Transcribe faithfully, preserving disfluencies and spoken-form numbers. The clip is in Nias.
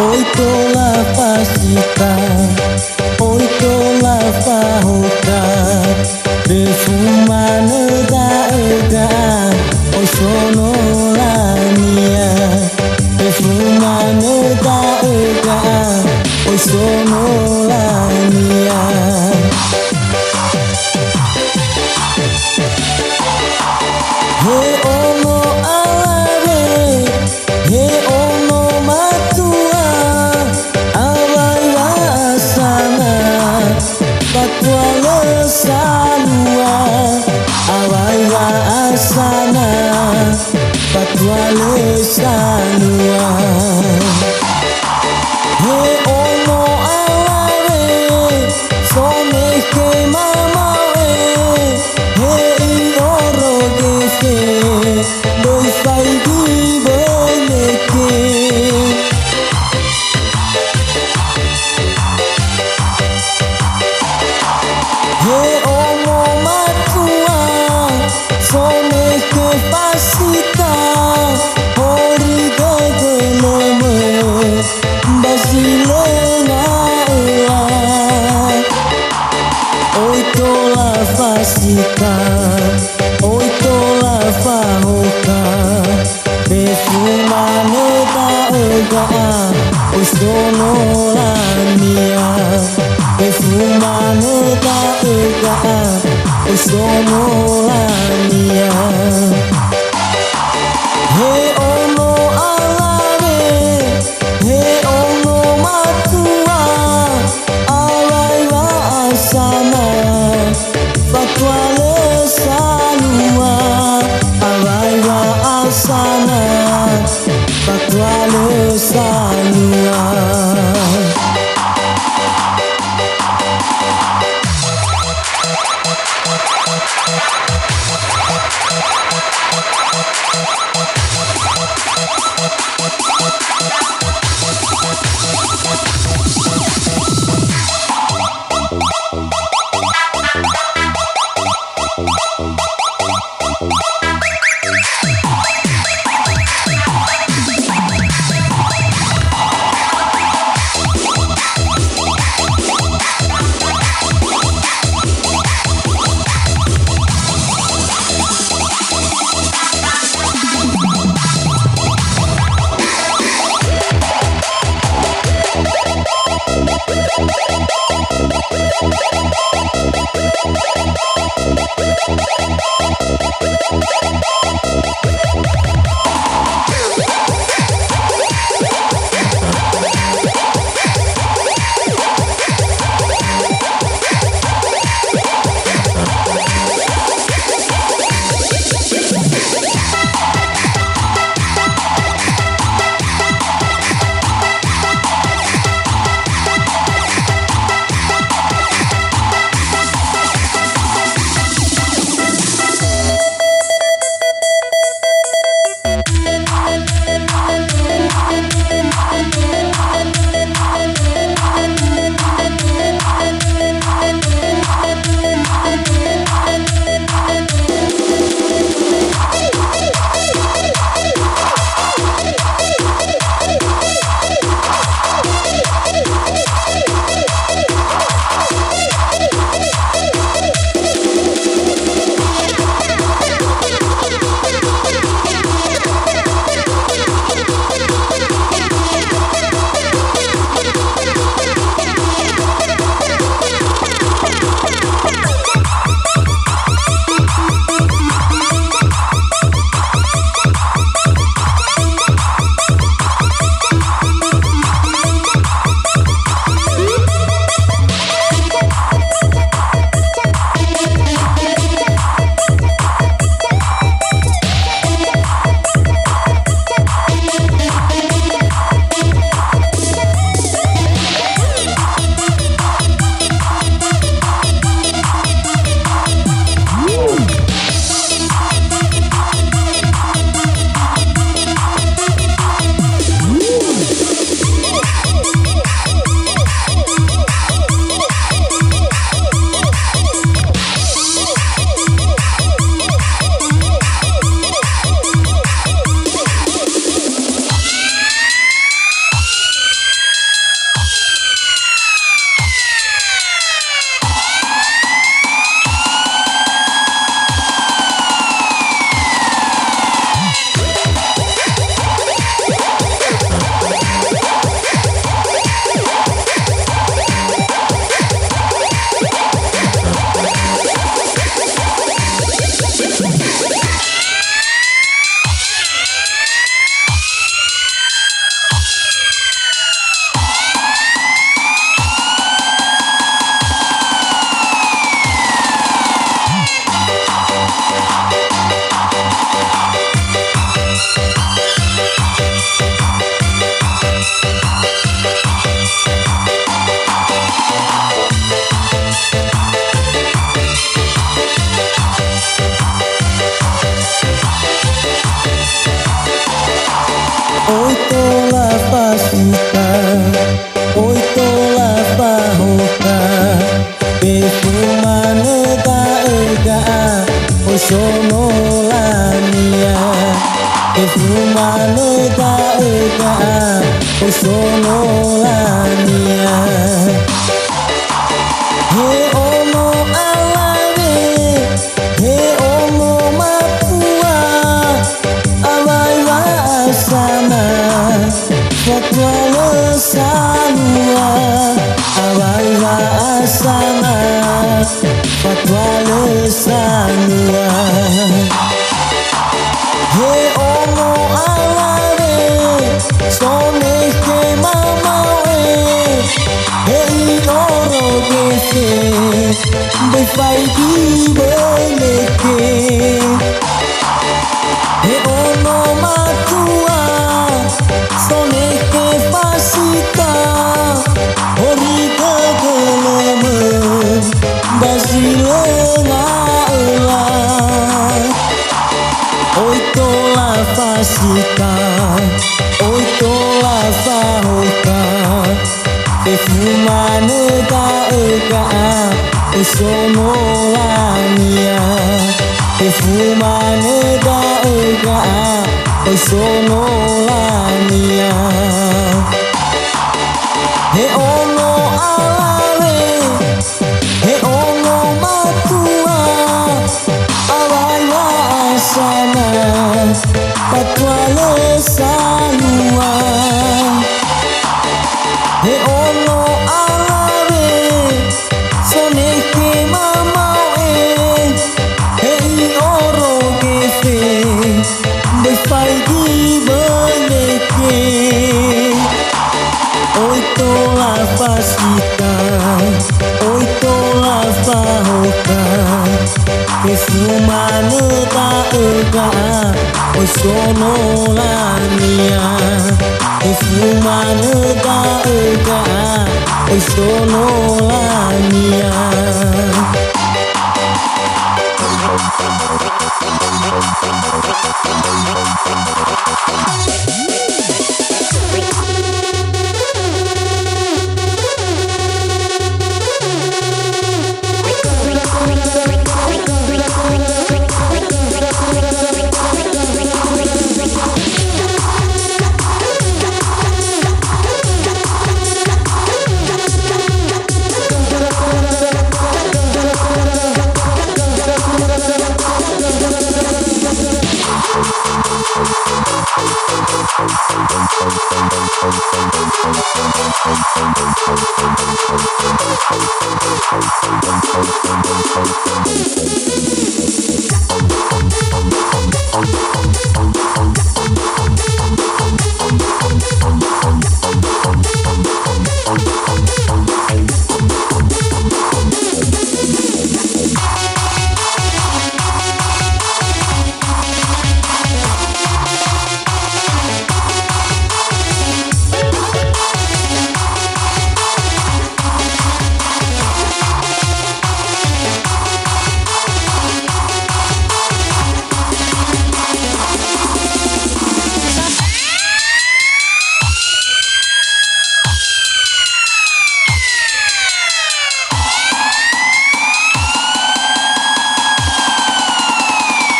Oi tola fasita, oi tola fahoka, fefu manö da'ö ga'a, oi sonolania. Fefu manö da'ö ga'a, oi sonolania. He ono alawe, he ono matua, awai wa'asana, fatua lö salua, awai wa'asana, fatua lö salua. He ono alawe, soneke mamae, he i'oro gefe, böi faigi böi neke. He omo matua, soneke fasita, hori gögölömö, ba zi lö nga'öla. Oi tola fasita, oi tola fahoka, fefu manö da'ö ga'a, oi sonolania. Fefu manö da'ö ga'a, oi sonolania. He ono alawe, he ono matua, awai wa'asana, fatua lö salua, awai wa'asana, fatua lö salua. Oi tola fasita, oi tola fahoka, tefumanö da'ö ga'a, oi sonolania. Tefumanö da'ö ga'a, oi sonolania. He ono alawe, he ono matua, awai wa'asana, fatua lö salua, awai wa'asana, fatua lö salua. He ono alawe, sonekhe mamao e, he i'oro gefe, böi faigi böi leke. He ono matua, sonekhe fasita, horigö gölömö, ba zi lö nga'öla. Oi tola fasita, oi tola fahoka, tefumanö da'ö ga'a, oi sonolania. Tefumanö da'ö ga'a, oi sonolania. He ono alawe, he ono matua, awai wa'asana, fatua lö salua. He ono alawe, sonekhe mamao e, he i'oro gefe, böi faigi böi leke. Oi tola fasita, oi tola fahoka, tefumanö da'ö ga'a, oi sonolania. Tefumanö da'ö ga'a, oi sonolania.